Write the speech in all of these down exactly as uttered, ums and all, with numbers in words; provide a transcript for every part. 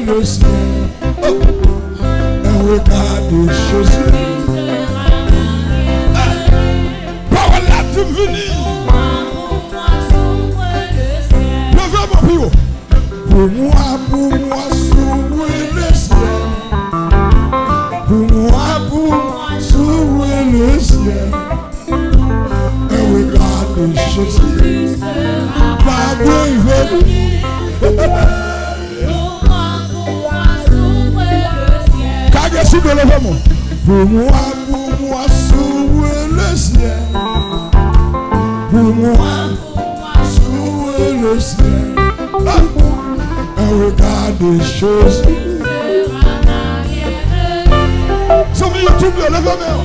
le ciel. Oh. Un regard de Jésus. Pawòl la di m vini. Leve men pi wo. Pour moi, pour moi, s'ouvre le ciel. Pour moi, pour moi, s'ouvre le ciel. Un regard de Jésus. La bienvenue. Kage sou do, leve men. Pour moi, pour moi, s'ouvre le ciel. Pour moi, pour moi, s'ouvre le ciel. Ah! Un regard de Jésus. Zanmi YouTube yo, leve men.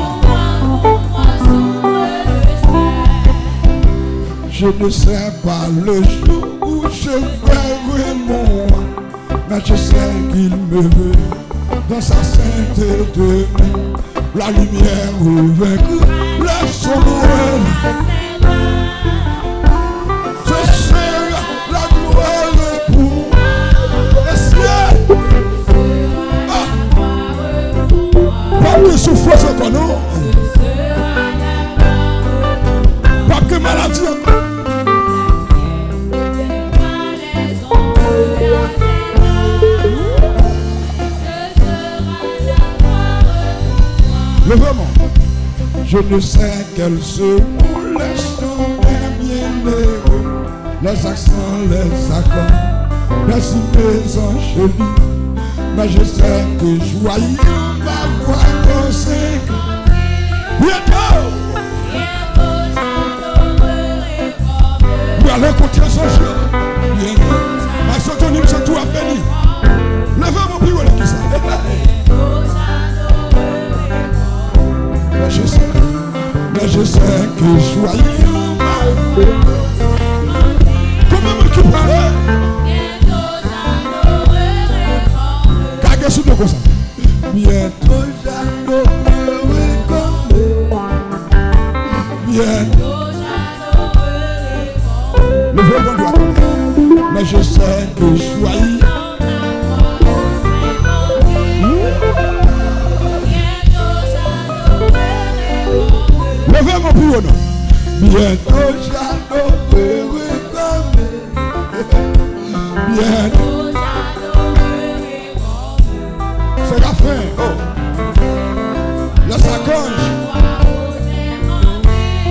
Je ne sais pas le jour où je verrai mon roi, mais je sais qu'il me veut dans sa sainte demeure. La lumière revêt le sombre. Ce sera la gloire pour le ciel. Ah! P ap gen soufrans ankò non. P ap gen maladi ankò. Leve men. Je ne sais quel seront les jours des bienheureux, les accents, les accords, les images jolies. Mais je sais que joyeux ma voix conséquent. Bientôt. Ou pral rankontre zanj yo. Byen. Pastè Johnny, m santi w ap beni. Leve men pi wo nan ki sa. Mais je sais, mais je sais que joyeux ma voix. Konbyen moun ki prale? Kage sou do konsa. Bientôt j'adorerai comme. Bientôt. Leve men dwat. Mais je sais que joyeux. Leve men pi wo non. Bientôt j'adorerai comme. Bientôt. Serafen, oh. Les archanges.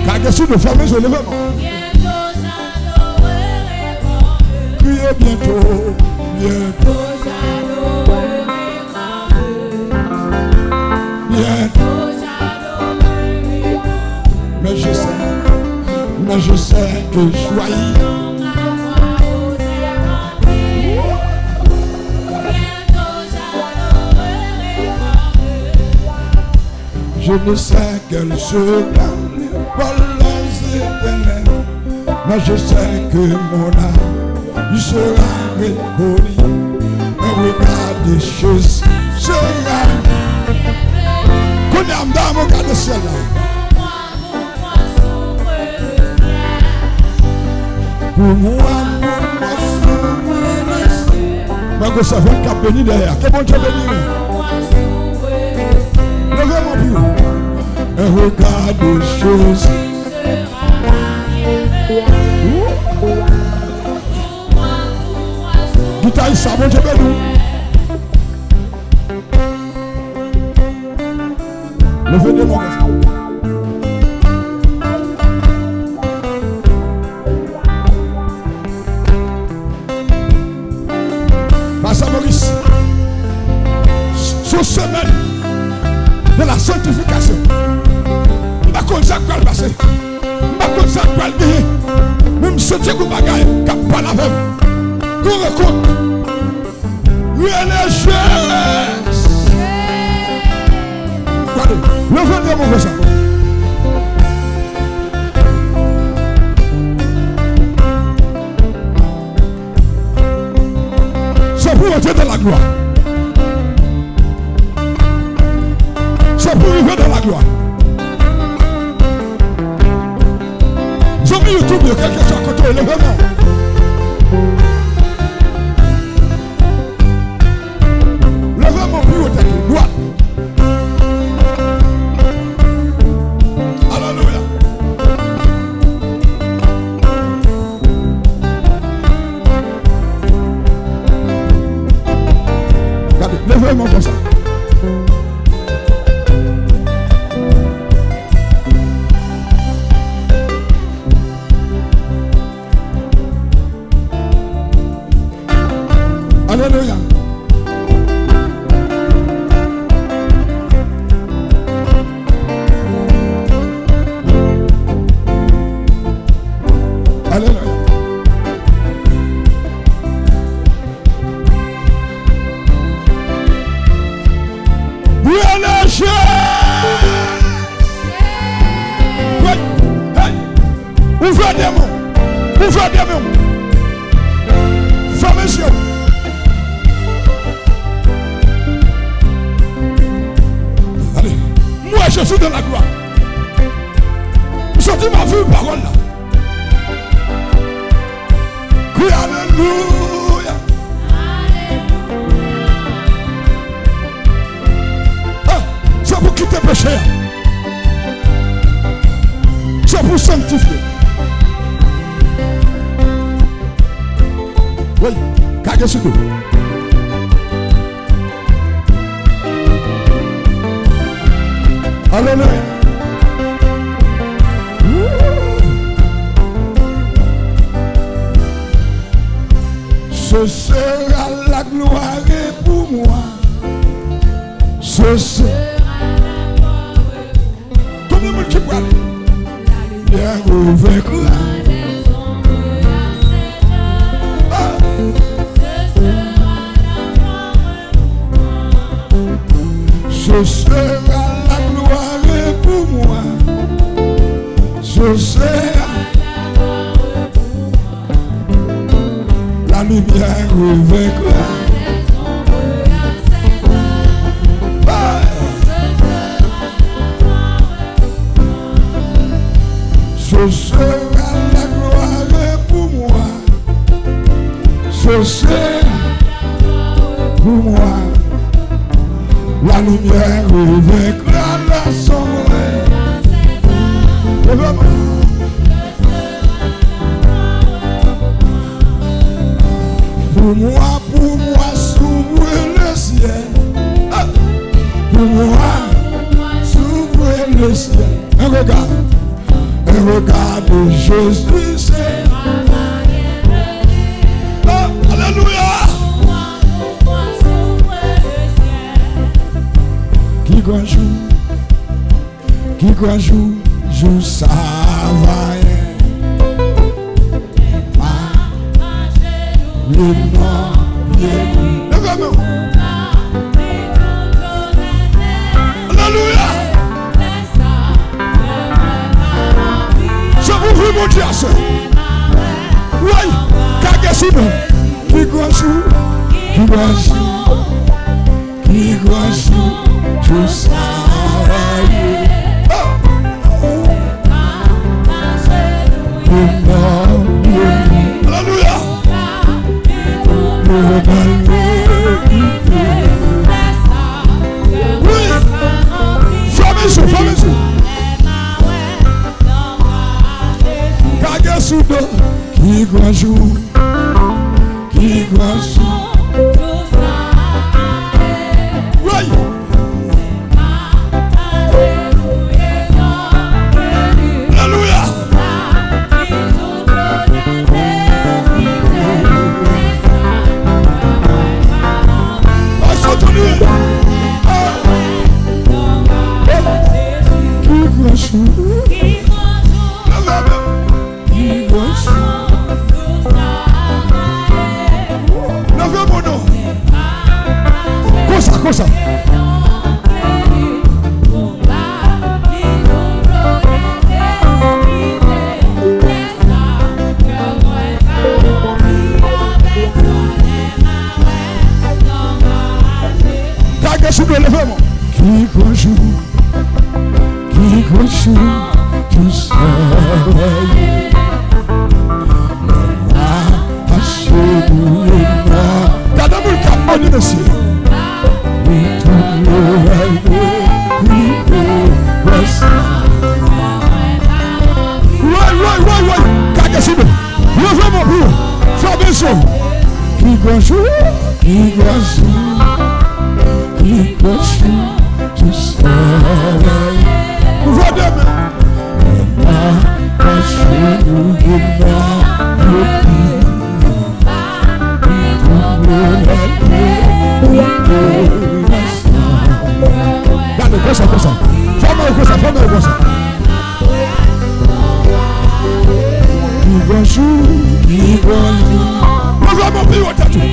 Kage sou do, fèmen je, leve men. Kriye bientôt, bientôt. Bientôt. Mais je sais, mais je sais que joyeux. Je ne sais quel sera le bonheur éternel, mais je sais que mon âme y sera recueillie. Un regard de Jésus sera. Kounye a, m ta renmen w gade syèl la. Pou mwen, pou mwen, sou mwen, mèsi. Mwen gen sèvant k ap beni dèyè a. Ke Bondye beni w. Leve men pi wo. Un regard de Jésus. Gitayis sa, Bondye beni w. Leve de men konsa. Pastè Moris, sou semèn de la sanctification. M pa konn sa k pral pase. M pa konn sa k pral genyen. Men m santi gon bagay k ap pale avè m. Gon rankont. Relijyez. Gade, leve de men konsa. Se pou w antre dans la gloire. Se pou w rive dans la gloire. Zanmi YouTube yo, kèlkeswa kote w ye, leve men w. Mwen konsa. Alelouya. Alelouya. Rele Jezi! Hey! Hey! Ouvè de men w! Ouvè de men w! Fèmen je w! Ale! M wè Jezi dans la gloire! M santi m ap viv pawòl la! Kri alelouya! Ah, se pou kite peche a. Se pou sanktifye. Wi, kage sou do. Alelouya. Ce sera la gloire pour moi. Ce sera. Konbyen moun ki prale? Bien ouvè kou. Ah. Ce sera la gloire pour moi. Ce sera la lumière vaincra. Ah. Ce sera la gloire pour moi. Ce sera pour moi. La lumière vaincra la sombre. Pour moi, pour moi, s'ouvre le ciel. Ah. Pour moi, s'ouvre le ciel. Un regard. Un regard de Jésus, c'est. Ah, alelouya! Ki gran jou, ki gran jou, jou sa va ye. Leve men w. Alelouya! Se pou ouvri Bondye a sè. Wi, kage sou nou. Ki gran jou, ki gran jou, ki gran jou, jou sa va ye. Alelouya. Wi. Fèmen je w, fèmen je w. Kage sou do. Ki gran jou. Ki gran jou. Wi. Alelouya. Ki gran jou. Leve men w. Leve men w non. Konsa, konsa. Kage sou do, leve men w. Ki gran jou. Ki gran jou, jou sa va ye. Mwen va achenou e mwen. Gade moun k ap beni mesye. Li tou leve, li tou wè sa. Woy, woy, woy, woy. Kage sou nou. Leve men w pou yo. Fè w beni. Ki gran jou, ki gran jou. Ki gran jou jis travay. Ouvè de men. Mwen pa ajenouye nan pye li. Gade, konsa, konsa. Fòme yo konsa, fòme yo konsa. Ki gran jou, ki gran jou. Leve men pi wo tèt ou.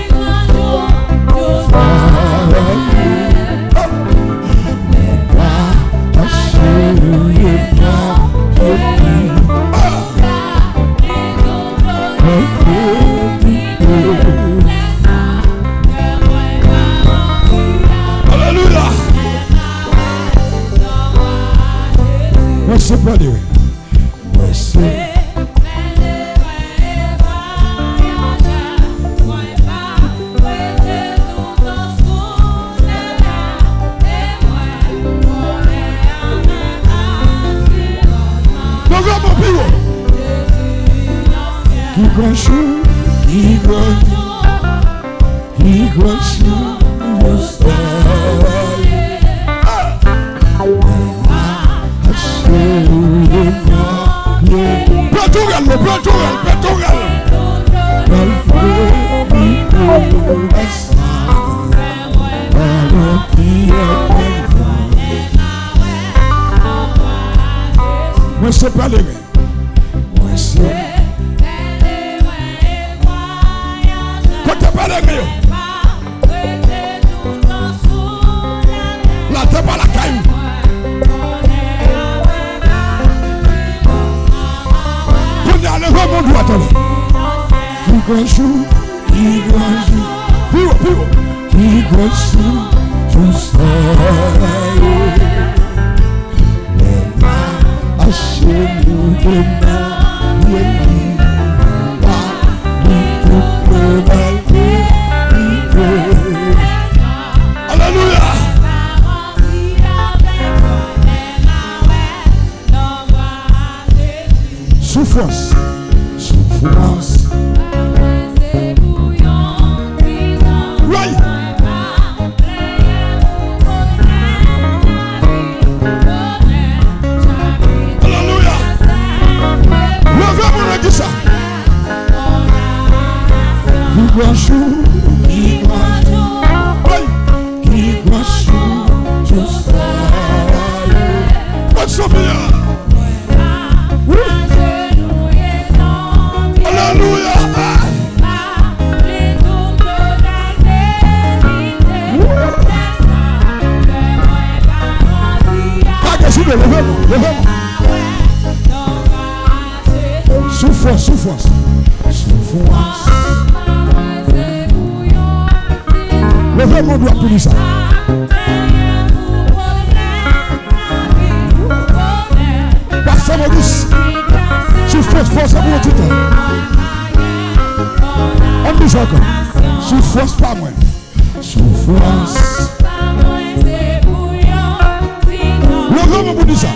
Alelouya. Mwen se pale, wi. Mwen se. Leve men pi wo. Ki gran jou, ki gran jou. Ki gran jou jis travay. Pran tou rèl, pran tou rèl, pran tou rèl. Mwen se pale, wi. Mwen se. Kote pèleren yo? Latè pa lakay ou. Kounye a, leve men dwat ou. Ki gran jou, ki gran jou. Pi wo, pi wo. Ki gran jou jis travay. Lè m ajenouye nan pye li, pa gen tout mal merite. Alelouya! Soufrans. Soufrans. Wi. Alelouya. Leve men w nan di sa. Ki gran jou, ki gran jou. Wi. Ki gran jou, jou sa. Mwen sanble a. Wi. Alelouya. Kage sou do, leve men, leve men. Soufrans, soufrans. Soufrans. Leve men dwat pou li sa. Pastè Maurice, soufrans pa mwen se pou yon ti tan. Ann di sa ankò. Soufrans pa mwen. Soufrans. Leve men pou di sa.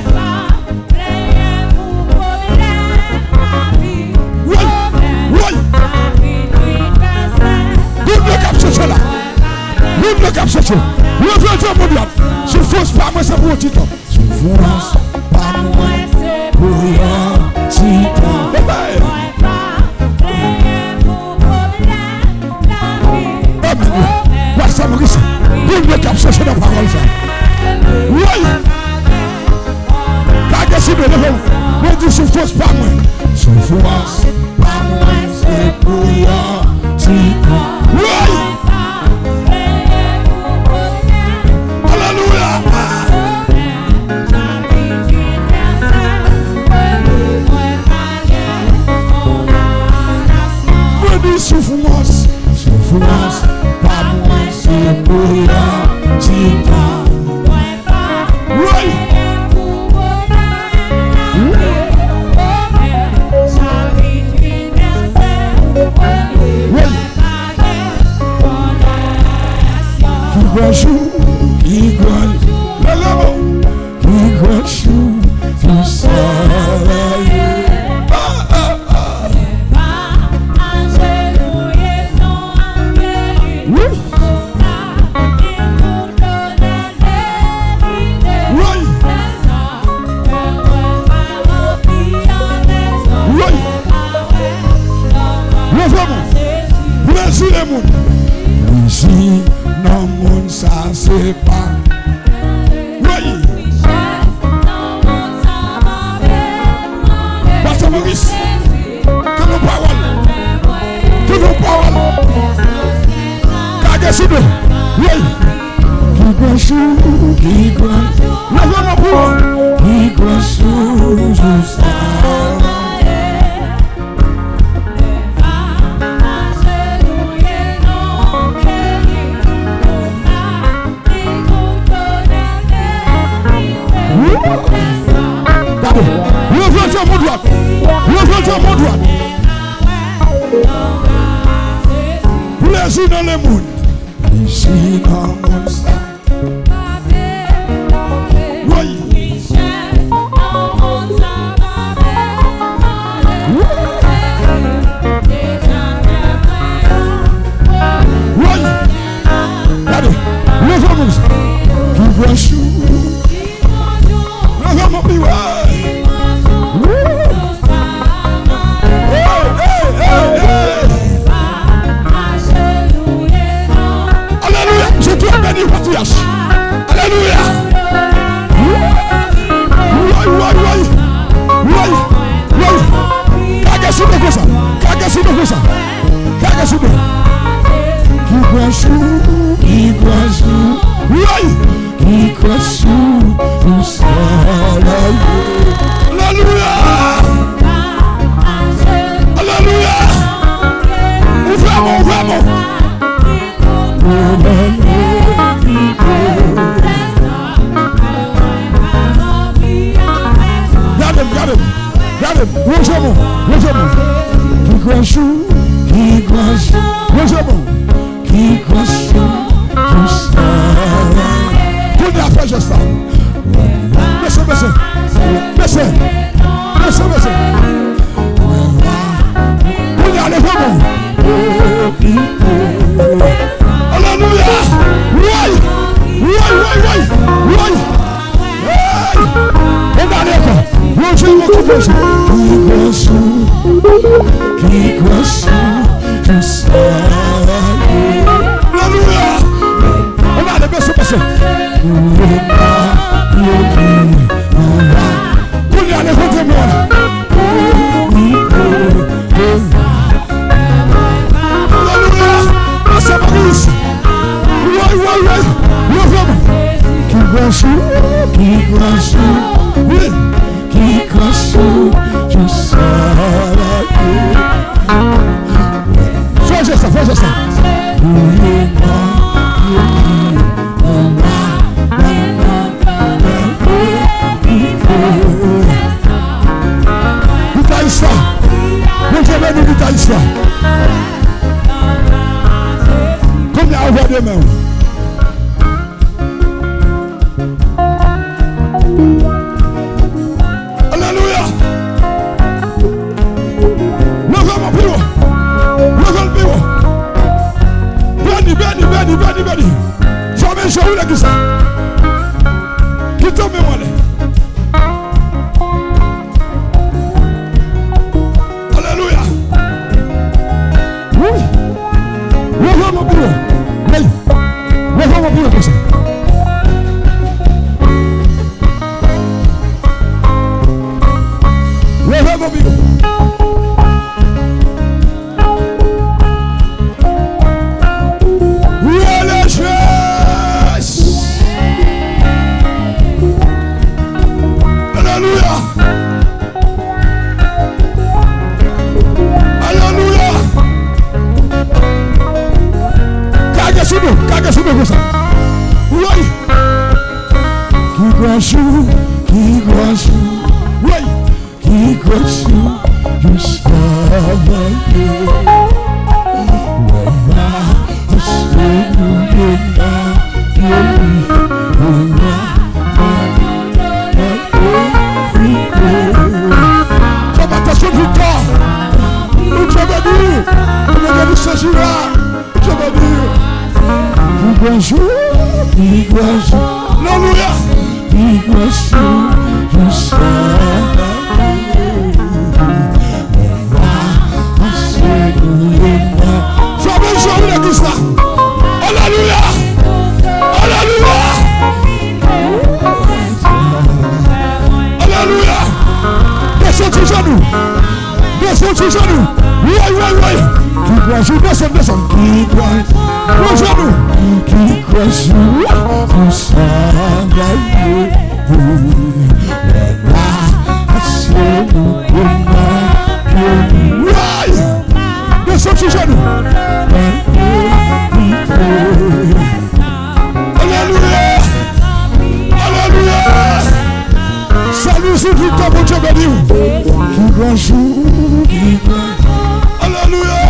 Woy, woy. Moun yo k ap chèche la. Moun yo k ap chèche. Leve men pou di sa. Soufrans pa mwen se pou yon ti tan. Soufrans pa mwen se pou yon ti tan. Amen. Pastè Maurice, moun yo k ap chèche nan pawòl sa. Wi. Kage sou do, leve w. Mwen di soufrans pa mwen. Soufrans pa mwen se pou yon ti tan. Wi. Alelouya. Mwen di soufrans, soufrans pa mwen se pou yon ti tan. Wi. Wi. Ki gran jou, ki gran jou. Leve men w. Ki gran jou, jou sa ye. Ah, ah, ah. Wouh. Se pa. Wi. Pastè Moris, tande yon pawòl. Tande yon pawòl. Kage sou do. Wi. Ki gran jou, ki gran jou. Leve men pou ou. Ki gran jou, jou sa. Gade, leve men dwat. Leve men dwat. Plezi nan lemonn. Plezi nan lemonn sa. Woy. Woy. Gade, leve men. Ki gran jou. Leve men pi wo. Hey, hey, hey, hey. Alelouya. Je dois bénir Mathias. Alelouya. Woy, woy, woy. Woy, woy. Kage sou do konsa. Kage sou do konsa. Kage sou do. Ki gran jou, ki gran jou. Woy. Ki gran jou, jou sa la ye. Alelouya. Alelouya. Ouvè men, ouvè men. Gade m, gade m, gade m. Woy men, woy men. Ki gran jou, ki gran jou. Woy men. Ki gran jou, jou sa. Kounye a fè jès la. Bese, bese. Bese. Bese, bese. Kounye a leve men. Alelouya. Woy. Woy, woy, woy. Woy. Hey! Ann ale ankò. Yon jou mwen ki gran jou. Ki gran jou. Ki gran jou. Jou sa. Alelouya. Ann ale, bese, bese. Kounye a leve men. Alelouya. Pastè Moris. Woy, woy, woy. Leve men. Ki gran jou, ki gran jou. Wi. Ki gran jou, jou sa la ye. Fè jès la, fè jès la. Gitayis la. Bondye beni gitayis la. Kounye a, ouvè de men w. Alelouya. Leve men pi wo. Leve l pi wo. Beni, beni, beni, beni, beni. Fèmen je w legliz la. Kite men w ale. Alelouya. Wi. Leve men pi wo. Wi. Leve men pi wo konsa. Leve men pi wo. Rele Jezi. Alelouya. Alelouya. Kage sou nou, kage sou nou konsa. Woy. Ki gran jou, ki gran jou. Woy. Ki gran jou, jou sa la ye. Lè a, paske nou ye la, ye wi. Lè a, Fè batason viktwa. Bondye beni w. Bondye beni w, Sejira. Bondye beni w. Ki gran jou, ki gran jou. Alelouya. Ki gran jou, jou sa la ye. Fè bèl jan legliz la. Alelouya. Alelouya. Pran jenou. Ki kwè sou sa la ye. Lè la se nou pran pye nou. Desann sou jenou. Alelouya! Alelouya! Sali sou tout tan, Bondye beni w. Ki gran jou, ki gran jou. Alelouya!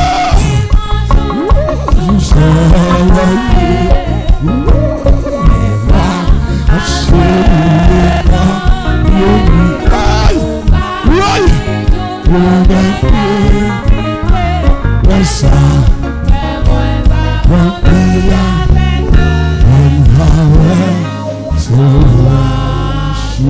Ay! Ay! Ay! Wè sa